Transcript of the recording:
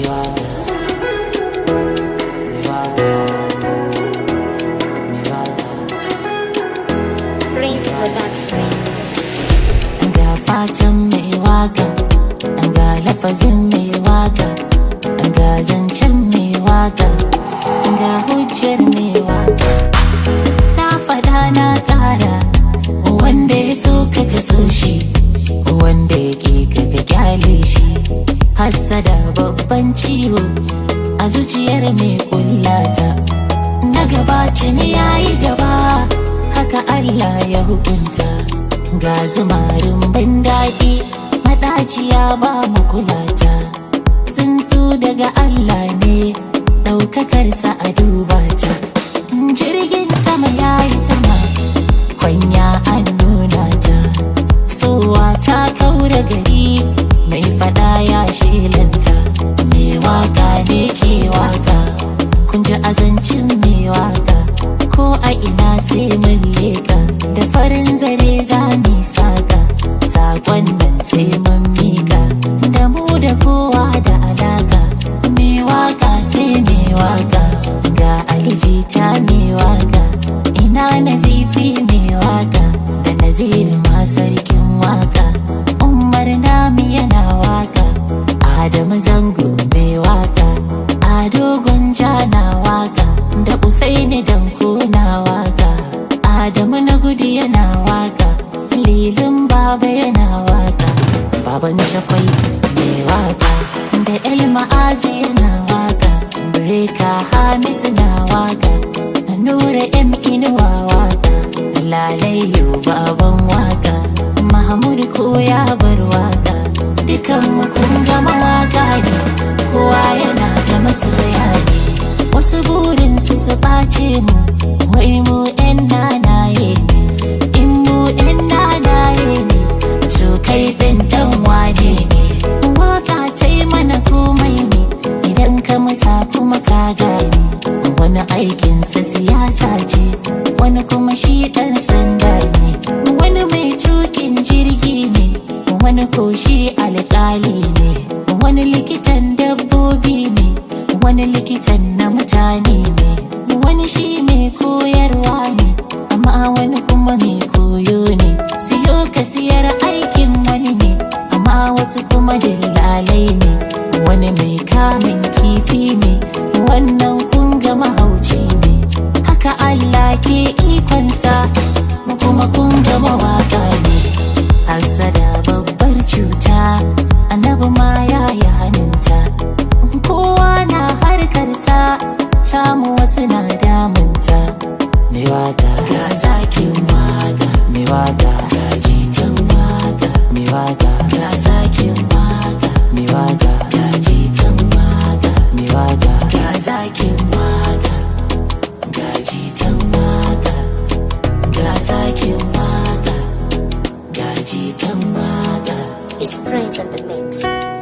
Waka, mai waka, mai waka. Prince Production. Ga fatan mai waka, ga lafazin mai waka, ga zancen mai waka, ga hujjar mai waka. Na faɗa na ƙara, wanda ya so ka kaso shi, wanda ya ƙi ka ka kyale shi. Hassada babban ciwo a zuciyar mai kullata. Na gaba ne ya yi gaba, haka Allah ya hukunta. Ga zumarin ban daɗi, maɗaciya ba mu kulata. Tsuntsu daga Allah ne, ɗaukakarsa a duba ta. Jirgin sama ya yi sama, kwanya an nuna ta. Sowa ta kaura gari, mai fada ya shelanta. Mai waka ne ke waka, kun ji azancin mai waka. Ko a ina sai mun leka, da farin zare za mu saka. Sakon nan sai mun mika, da mu da kowa da alaka. Mai waka sai mai waka, ga aljita mai waka. Ina Nazifi mai waka, da Naziru ma sarkin waka. Umar nami yana waka, Adamu Zango mai waka, Ado Gwanja na waka, da Usaini Danko na waka, Adamu na gudu yana waka, Lilin Baba yana waka, Baban Chakwai mai waka, da El Ma'azi yana waka, Breka Hamisu na waka, Nura M Inuwa waka, Lalayo baban waka, Mahmud ko ya bar waka, dukan mu kun gama waka ne, kowa yana da masoya ne. Wasu burinsu su ɓace mu, wai mu 'yan nanaye ne, in mu 'yan nanaye ne, to kai ɗin ɗan wane ne. Waka ta yi mana komai ne, idan ka musa kuma ka gane. Wani aikinsa siyasa ce, wani kuma shi ɗan sanda ne, wani mai tuƙin jirgi ne, wani ko shi alƙali ne, wani likitan dabbobi ne, wani likitan na mutane ne, wani shi mai koyarwa ne, amma wani kuma mai koyo ne. Siyo ka siyar aikin wani ne, amma wasu kuma dillalai ne, wani mai kamun kifi ne, wannan kun ga mahauci ne. Haka Allah ke ikonsa, mu kuma kun ga mawaka ne. Hassada babbar cuta, Annabi ma ya yi hannunta. Kowa na harkarsa, tamu wasu na damunta. Mai waka ga zakin waka, mai waka ga jitan waka, mai waka ga zakin waka, mai waka ga jitan waka, mai waka ga zakin waka, ga jitan waka, ga zakin waka, ga jitan waka. It's Prince on the mix.